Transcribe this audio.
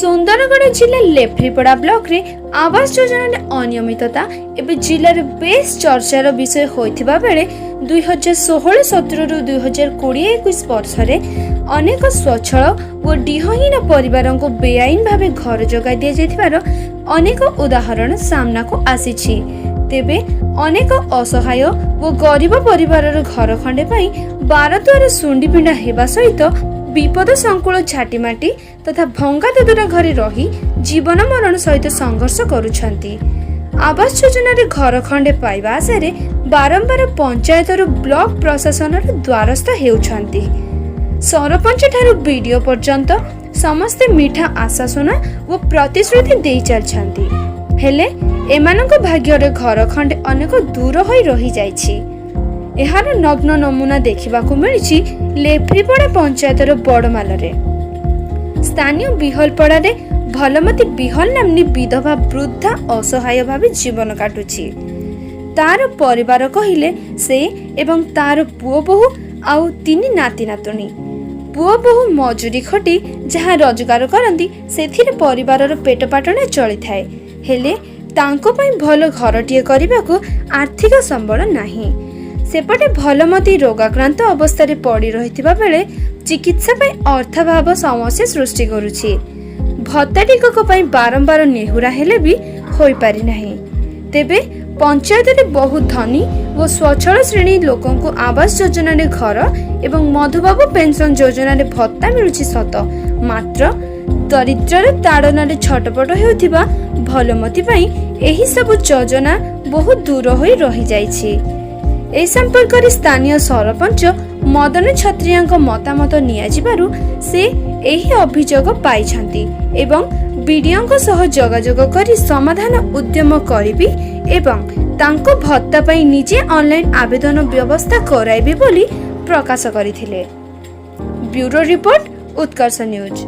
ସୁନ୍ଦରଗଡ଼ ଜିଲ୍ଲା ଲେଫ୍ରିପଡ଼ା ବ୍ଲକରେ ଆବାସ ଯୋଜନାରେ ଅନିୟମିତତା ଏବେ ଜିଲ୍ଲାରେ ବେଶ୍ ଚର୍ଚ୍ଚାର ବିଷୟ ହୋଇଥିବା ବେଳେ 2016-17ରୁ 2020-21 ବର୍ଷରେ ଅନେକ ସ୍ୱଚ୍ଛଳ ଓ ଡିହହୀନ ପରିବାରଙ୍କୁ ବେଆଇନ ଭାବେ ଘର ଯୋଗାଇ ଦିଆଯାଇଥିବାର ଅନେକ ଉଦାହରଣ ସାମ୍ନାକୁ ଆସିଛି। ତେବେ ଅନେକ ଅସହାୟ ଓ ଗରିବ ପରିବାରର ଘର ଖଣ୍ଡେ ପାଇଁ ବାରଦ୍ୱାର ଶୁଣ୍ଡିପିଣ୍ଡା ହେବା ସହିତ ବିପଦ ସଂକୁଳ ଝାଟିମାଟି ତଥା ଭଙ୍ଗା ଦଦରା ଘରେ ରହି ଜୀବନ ମରଣ ସହିତ ସଂଘର୍ଷ କରୁଛନ୍ତି। ଆବାସ ଯୋଜନାରେ ଘର ଖଣ୍ଡେ ପାଇବା ଆଶାରେ ବାରମ୍ବାର ପଞ୍ଚାୟତରୁ ବ୍ଲକ ପ୍ରଶାସନର ଦ୍ୱାରସ୍ଥ ହେଉଛନ୍ତି। ସରପଞ୍ଚ ଠାରୁ ବିଡିଓ ପର୍ଯ୍ୟନ୍ତ ସମସ୍ତେ ମିଠା ଆଶ୍ୱାସନା ଓ ପ୍ରତିଶ୍ରୁତି ଦେଇ ଚାଲିଛନ୍ତି। ହେଲେ ଏମାନଙ୍କ ଭାଗ୍ୟରେ ଘର ଖଣ୍ଡେ ଅନେକ ଦୂର ହୋଇ ରହିଯାଇଛି। ଏହାର ନଗ୍ନ ନମୁନା ଦେଖିବାକୁ ମିଳିଛି ଲେଫ୍ରିପଡ଼ା ପଞ୍ଚାୟତର ବଡ଼ମାଲରେ। ସ୍ଥାନୀୟ ବିହଲପଡ଼ାରେ ଭଲମତୀ ବିହଲ ନାମ୍ନୀ ବିଧବା ବୃଦ୍ଧା ଅସହାୟ ଭାବେ ଜୀବନ କାଟୁଛି। ତାର ପରିବାର କହିଲେ ସେ ଏବଂ ତାର ପୁଅ ବୋହୂ ଆଉ ତିନି ନାତି ନାତୁଣୀ। ପୁଅ ବୋହୂ ମଜୁରୀ ଖଟି ଯାହା ରୋଜଗାର କରନ୍ତି, ସେଥିରେ ପରିବାରର ପେଟ ପାଟଣା ଚଳିଥାଏ। ହେଲେ ତାଙ୍କ ପାଇଁ ଭଲ ଘରଟିଏ କରିବାକୁ ଆର୍ଥିକ ସମ୍ବଳ ନାହିଁ। ସେପଟେ ଭଲମତୀ ରୋଗାକ୍ରାନ୍ତ ଅବସ୍ଥାରେ ପଡ଼ି ରହିଥିବା ବେଳେ ଚିକିତ୍ସା ପାଇଁ ଅର୍ଥାଭାବ ସମସ୍ୟା ସୃଷ୍ଟି କରୁଛି। ଭତ୍ତା ଟିକକ ପାଇଁ ବାରମ୍ବାର ନେହୁରା ହେଲେ ବି ହୋଇପାରି ନାହିଁ। ତେବେ ପଞ୍ଚାୟତରେ ବହୁ ଧନୀ ଓ ସ୍ୱଚ୍ଛଳ ଶ୍ରେଣୀ ଲୋକଙ୍କୁ ଆବାସ ଯୋଜନାରେ ଘର ଏବଂ ମଧୁବାବୁ ପେନ୍ସନ ଯୋଜନାରେ ଭତ୍ତା ମିଳୁଛି ସତ, ମାତ୍ର ଦରିଦ୍ରର ତାଡ଼ନାରେ ଛଟପଟ ହେଉଥିବା ଭଲମତୀ ପାଇଁ ଏହି ସବୁ ଯୋଜନା ବହୁ ଦୂର ହୋଇ ରହିଯାଇଛି। ଏ ସମ୍ପର୍କରେ ସ୍ଥାନୀୟ ସରପଞ୍ଚ ମଦନ ଛତ୍ରିଆଙ୍କ ମତାମତ ନିଆଯିବାରୁ ସେ ଏହି ଅଭିଯୋଗ ପାଇଛନ୍ତି ଏବଂ ବିଡିଓଙ୍କ ସହ ଯୋଗାଯୋଗ କରି ସମାଧାନ ଉଦ୍ୟମ କରିବି ଏବଂ ତାଙ୍କ ଭତ୍ତା ପାଇଁ ନିଜେ ଅନଲାଇନ୍ ଆବେଦନ ବ୍ୟବସ୍ଥା କରାଇବି ବୋଲି ପ୍ରକାଶ କରିଥିଲେ। ବ୍ୟୁରୋ ରିପୋର୍ଟ, ଉତ୍କର୍ଷ ନ୍ୟୁଜ୍।